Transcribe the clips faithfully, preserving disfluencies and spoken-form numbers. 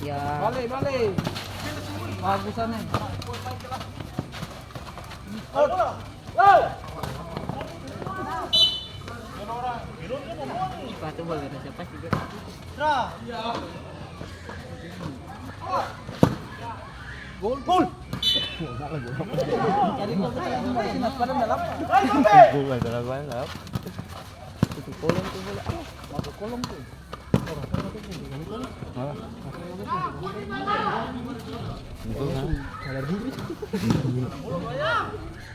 Ya. Bale, bale. Bagus, Ane. Sepatu boleh ada siapa sih, Bro? Gol, gol. Jadi, gol kita yang di sini, sekarang dalam. Gol dalam, dalam. Itu kolong tuh, bola. Masuk kolong tuh. Hah? Itu kan? Sadar diri.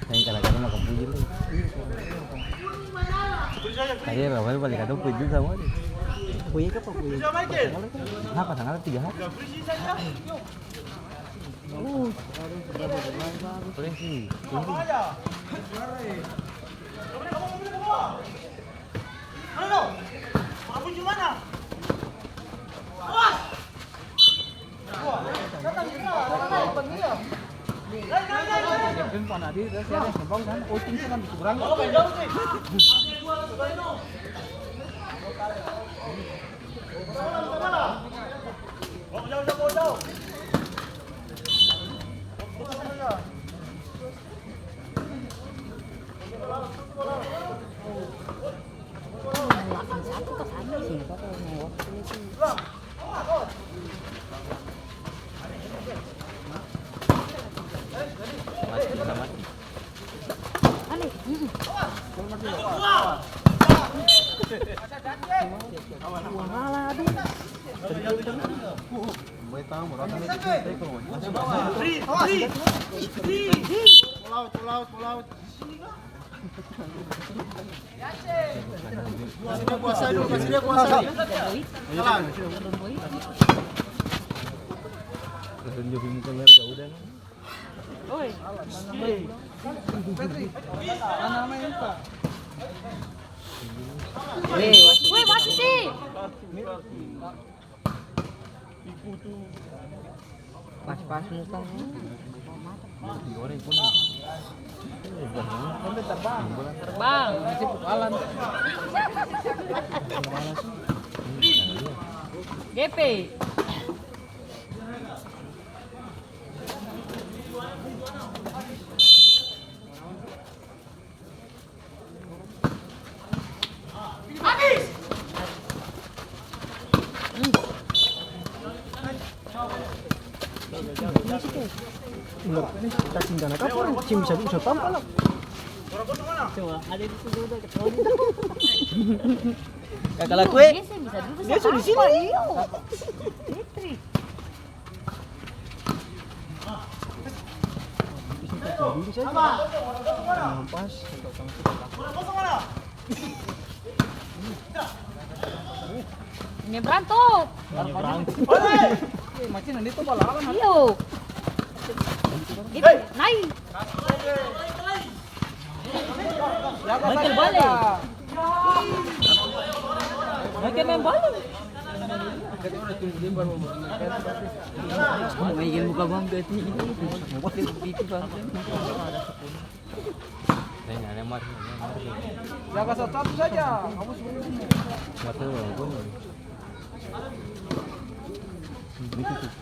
Yang kadang-kadang makan bujur tuh. Tadi Rafael balik kadang puji sama dia. Puji apa, puji? Nah, pasangan tiga hari. Polisi. Pull out, pull out, pull out. Kasih dia kuasa dulu, kasih dia kuasa. Jalan. Tunjukin kamera, udah. Oi. Weh, masih sih. Pas-pas muka. Terbang. G P. Kakak laku, eh? Dia su di sini. Nyebrang to. Nyebrang. Iyo. Itu, nai. Michael bale. Michael maeng bale. Michael muka bangga ni. Jaga satu-satu saja.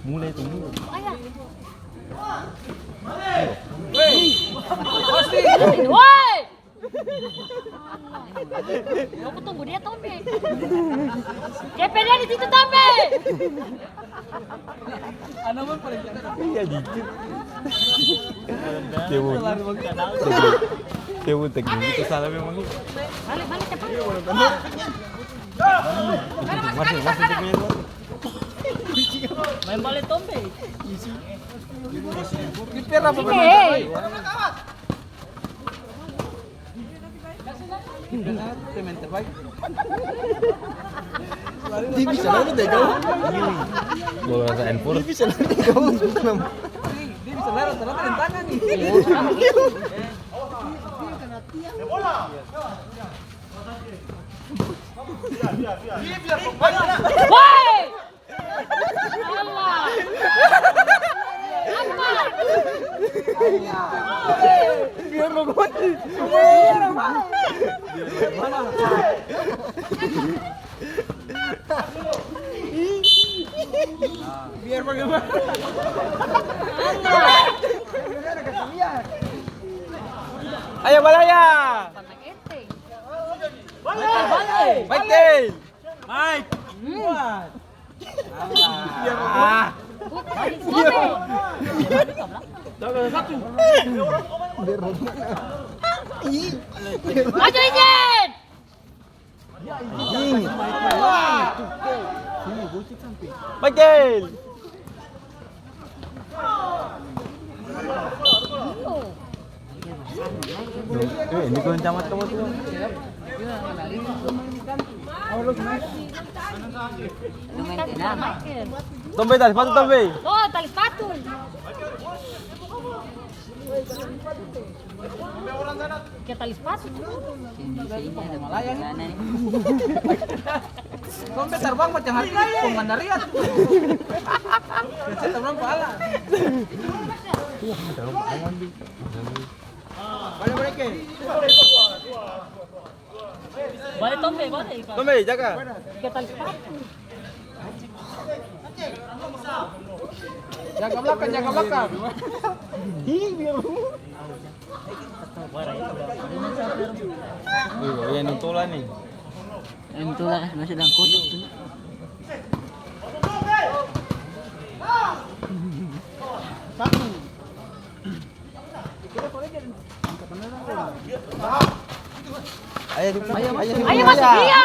Mulai itu, mulai. Woi! Aku tunggu dia, Tommy. Kepe dia di situ, Tommy. Iya, dikit. Dia mau, dia mau teknik itu salah memang. Balik, balik, cepat. Masih, masih teknik itu. Maeng bale tombe. Kiper apa pemain terbaik? Pemain terbaik. Dia bisa lari deh, kau. Gua rasa enforce. Dia bisa lari, kau. Dia bisa lari rata-rata dengan tangan nih. Woi! Biar lo kunci. Biar bagaimana? Ayo, balaya. Mike. Mike. Hmm. Ah. Maju, Ijen! Michael! Eh, ini kurang camat kamu tuh. Tombe, tali sepatu, Tombe. Oh, tali sepatu. Ke tali sepatu. Tombe terbang macam hati pengandarian. Biasa terbang pala. Bale, bale, Tombe, bale. Tombe, jaga. Tiga tali sepatu. Jaga belakang, jaga belakang. Ih, biar. Wih, yang nontola nih. Yang nontola, masih dalam kotak tuh. Satu. Ayo, ayo, ayo, ayo, ayo, masuk dia.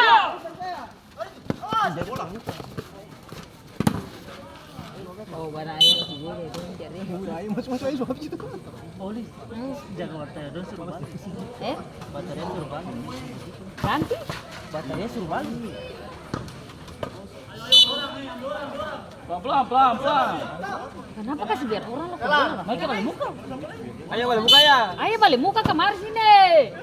Oh, barang ayo masuk dia, dia cari. Ayo, masuk, masuk, ayo, habis itu. Oli, jaga baterai dong suruh balik. Eh? Baterai suruh balik. Ganti? Baterai suruh balik. Pelan, pelan, pelan, pelan. Kenapa kasih biar orang lo keluar? Mai ke bale muka. Ayo bale muka ya. Ayo bale muka kamari sini.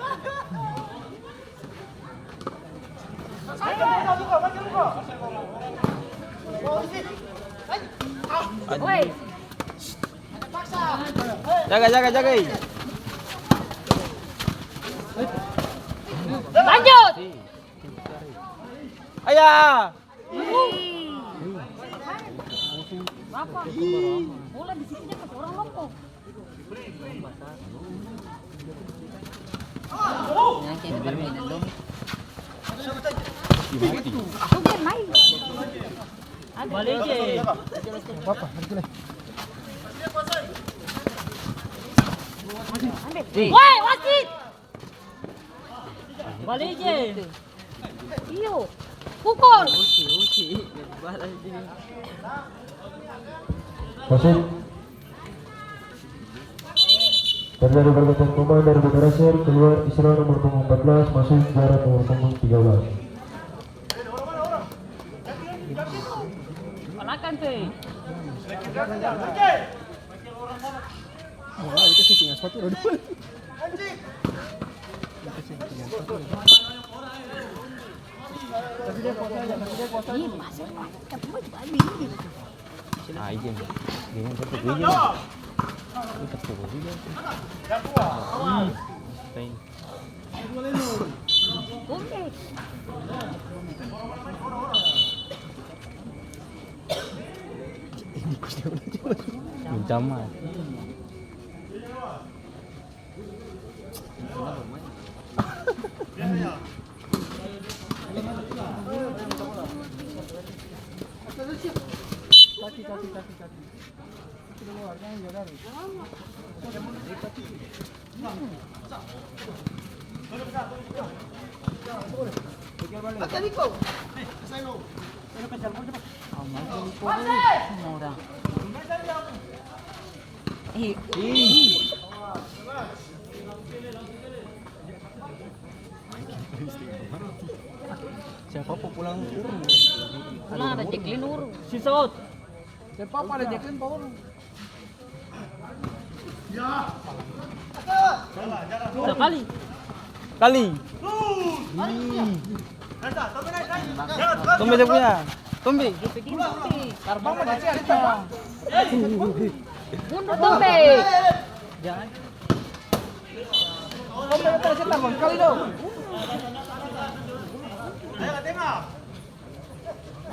Woi. Jaga, jaga, jaga, eh. Lanjut. Ayah. Berapa? Bola di sini dekat orang lompo. Yang kayak permainan dong. Itu dia main. Bale je. Apa? Ambil. Woi, wasit. Bale je. Iyo. Pukul. Masuk. Terjadi pergantian pemain dari Banda Raser, keluar Isra nomor punggung empat belas, masuk Zara nomor punggung tiga belas. Belakang tuh. Wah, itu sih tinggal sepatu roda. Ih, masuk, Pak. Tapi mau juga ini. Ah, izin. Izin, saya tunggu izin. Ini tepuk juga. Hmm. Thank. Oke. Minta maaf. Amal tuh, semua orang. Ih, ih. Siapa po pulang urung? Pulang ada Jacqueline urung. Si Saud. Siapa po ada Jacqueline po urung? Udah kali. Kali. Ih. Tombe dia punya. Tombe. Tarbang mah dia ada tarbang. Mundur, Tombe. Jangan. Tombe, dia ada tarbang kali dong. Nanti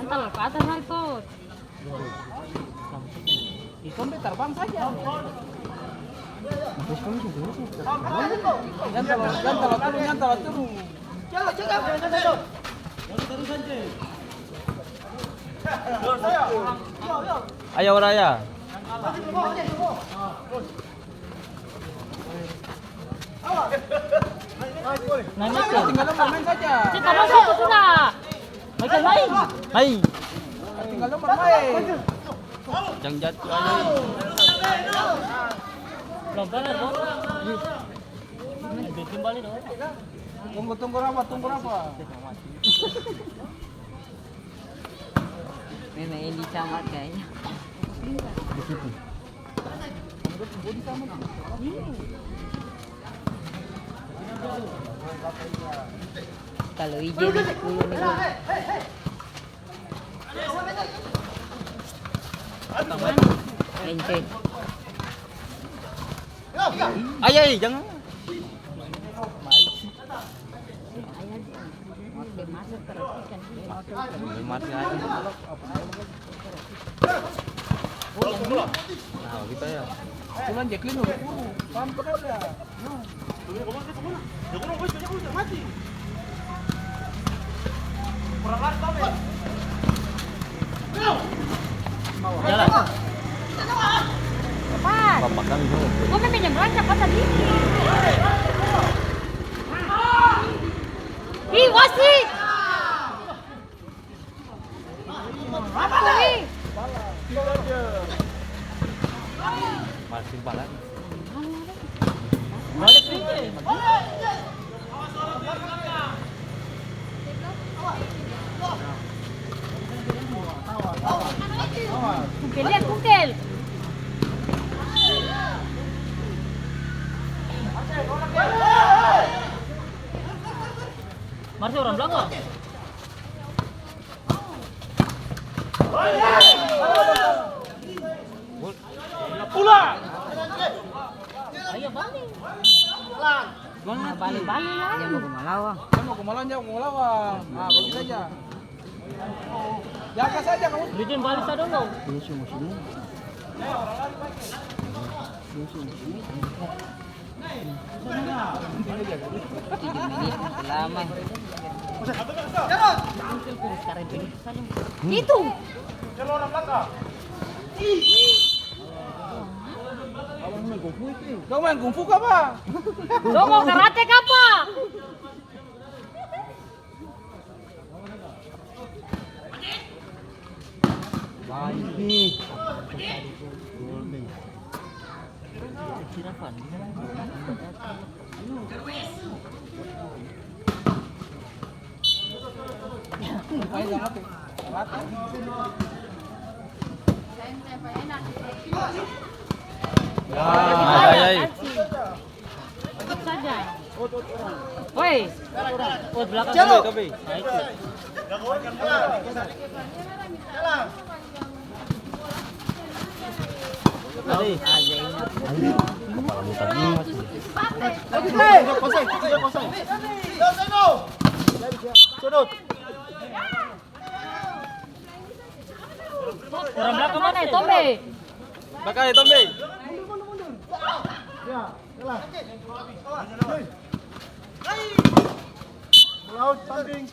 ke atas, Alfons. Ikon be tarbang saja. Jangan talalu, jangan talalu turun, jangan talalu turun. Ayo, Raya. Nah, ini tuh. Tinggal nomor main saja. Cek, kamu satu sudah. Michael, main. Hai. Tinggal nomor main. Jang jatuh aja. Pelan-pelan, ya, Bos. Bikin balik dong. Tunggu, tunggu, Rafa, tunggu, Rafa. Memang ini camat kayaknya. Di situ. Kalau ijo di sepuluh nih, Bang. Enjoy. Ay, ay, jangan. Mati aja. Nah, gitu ya. Pulang Jacqueline udah kurus. Paham tuh dia. Jalan. Lepas. Gua main pinjam rancak, pas tadi. Ih, wasit. Apa tuh, ih? Masih balas. Kungkel, lihat kungkel. Masih orang belakang. Pulang. Ayo balik. Balik, balik lagi. Dia mau ke Malawa. Dia mau ke Malawa, dia mau ke Malawa. Nah, bagus saja. Jaga saja kamu. Bikin balik sa dulu. Iya, sungguh-sungguh. Iya, sungguh-sungguh. Tujuh menit masih lama. Itu. Dong main kungfu kapa? Dong mau karate kapa? Ya, ya, ya. Saja. Woi. Oh, belakang. Jalo. Nah, itu. Sudut. Orang belakang mana, Tombe? Belakang, Tombe. Melaut, samping.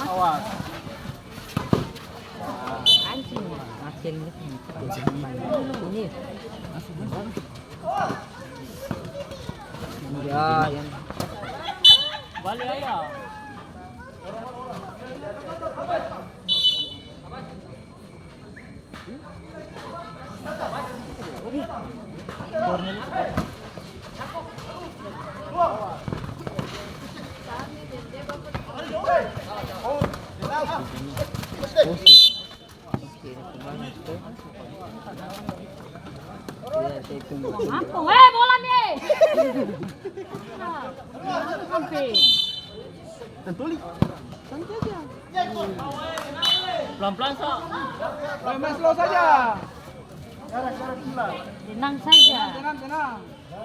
Awas. Anjing, makin ini. Ya, yang balik aja. Mampung, eh, bola nih. Mampung, Pi. Tantoli. Santai aja. Pelan-pelan, Sok. Main, main slow saja. Tenang saja. Tenang, tenang, tenang.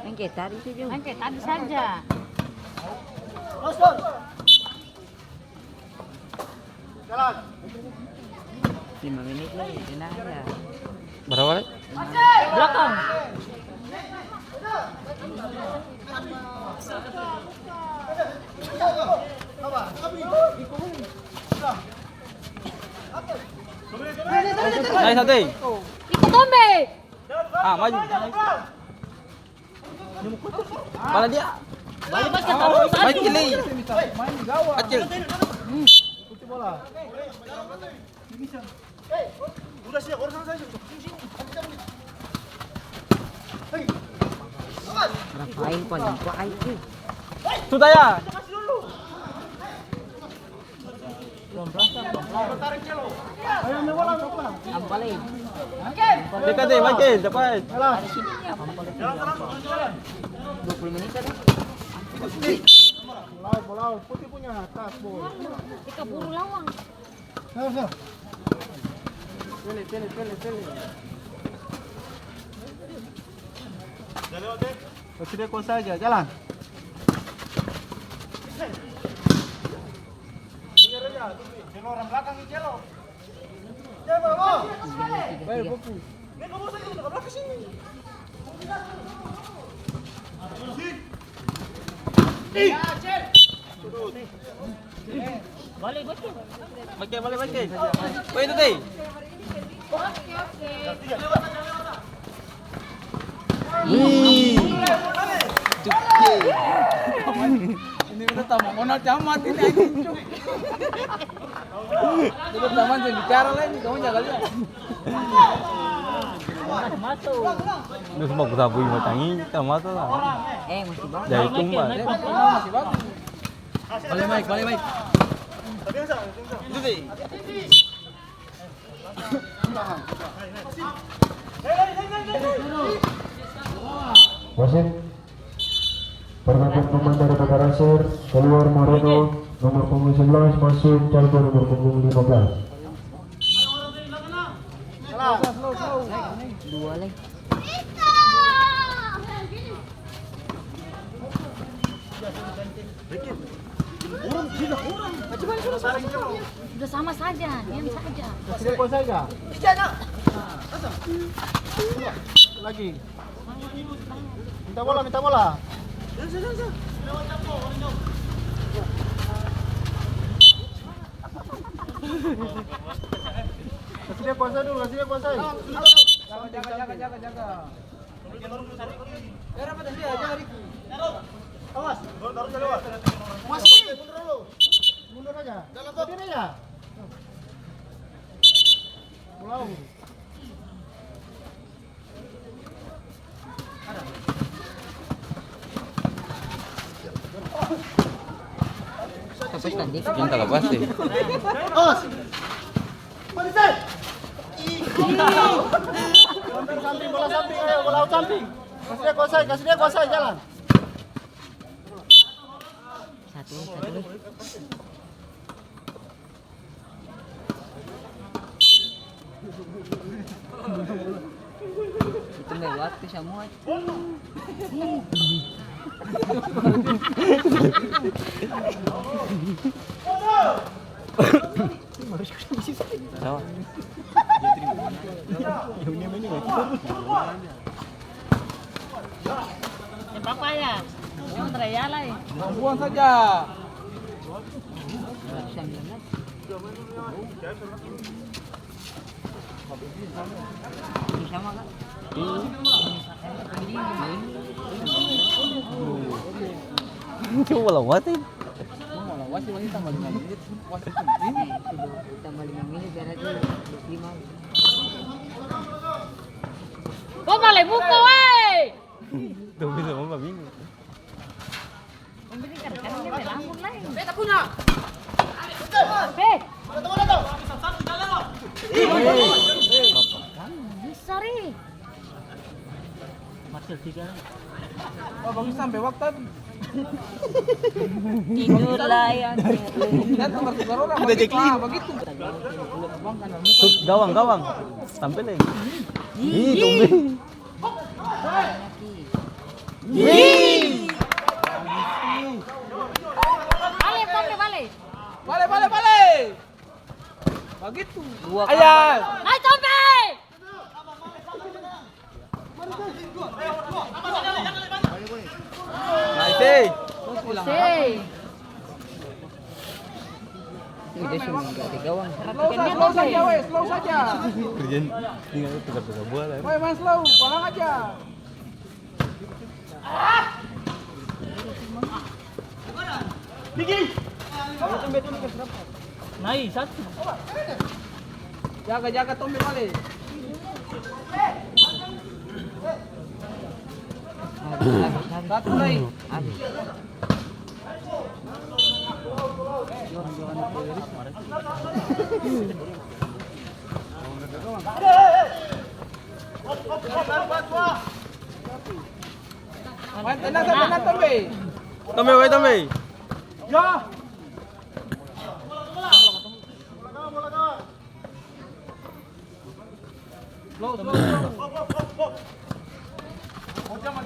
Main kayak tadi saja. Main kayak tadi saja. Los, los. Jalan. Lima menit lagi, tenang aja. Berapa lagi? Belakang. Naik satu. Ikut, Tombe. Ah, maju. Mana dia? Balik, Mas, ke terus. Baik, Kili. Acil. Rafael paling kuat, eh. Sudah ya? Deka deh, makin, cepat. Dua puluh menit ada. Putih punya tas, boy. Ika buru lawang. Pele, pele, pele, pele. Kasih dia kuasa aja, jalan. Celo, orang belakang nih, Celo. Celo, mau. Baik, fokus. Ini kamu saja, ke belakang sini. Balik, balik. Balik, balik, balik. Oh, itu, Teh. Wih. Cuk, ye. Ini udah tamu, mau nanti amat ini, anjing, cuk. Itu taman seng bicara lai, kamu jaga lia. Ini semua ku sabui matang ini, kita masuk lah. Eh, masih bagus. Dari tumba. Masih bagus. Balik, Mike, balik, Mike. Itu sih. Wasit, pergantian pemain dari Makassar, keluar Moreno, nomor punggung sebelas, masuk Caldo, nomor punggung lima belas. Dua lagi. Sudah sama saja, diam saja. Kasih dia kuasa aja. Lagi. Minta bola, minta bola. Kasih dia kuasa dulu, kasih dia kuasa. Jaga, jaga, jaga, jaga. Awas. Mundur dulu. Mundur aja. Berdiri aja. Pulau. Minta lepas deh. Awas. Samping, samping, bola samping, ayo, bola samping. Kasih dia kuasai, kasih dia kuasai, jalan. Satu, satu. Itu lewat tuh semua. Kenapa? Seng papa ya, yang terayala ya. Buang saja. Ini sama, Kak. Coba lawan wasit. Mau lawan wasit, wasit tambah lima menit. Wasit ini. Tambah lima menit, biar aja dua puluh lima. Kau bale muka, weh! Tuh bisa mau bingung. Beta punya. Be. Sorry. Marcel tiga. Oh, bagus sampai waktu tadi. Tidur lah yang. Udah cek begitu. Gawang, gawang. Tampil, eh. Ih, tumben. Bale, Tommy, bale. Bale, bale, bale. Bagitu. Dua kali. Ayah. Naik, Tommy. Nice, eh. Oke. Ini dia cuma nggak ada gawang. Slow saja, slow saja, weh, slow saja. Kerjaan tinggal tukar-tukar bola. Weh, main slow, palang aja. Nice, satu. Jaga, jaga, Tommy bale. Satu lagi. Main tenang, tenang, Tommy. Tommy, weh, Tommy. Ya.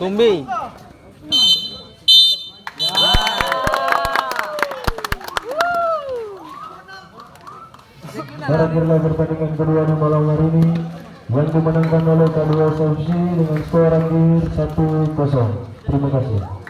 Tumbi. Berakhirlah pertandingan kedua di malam hari ini, yang dimenangkan oleh K dua S F C dengan skor akhir satu kosong. Terima kasih.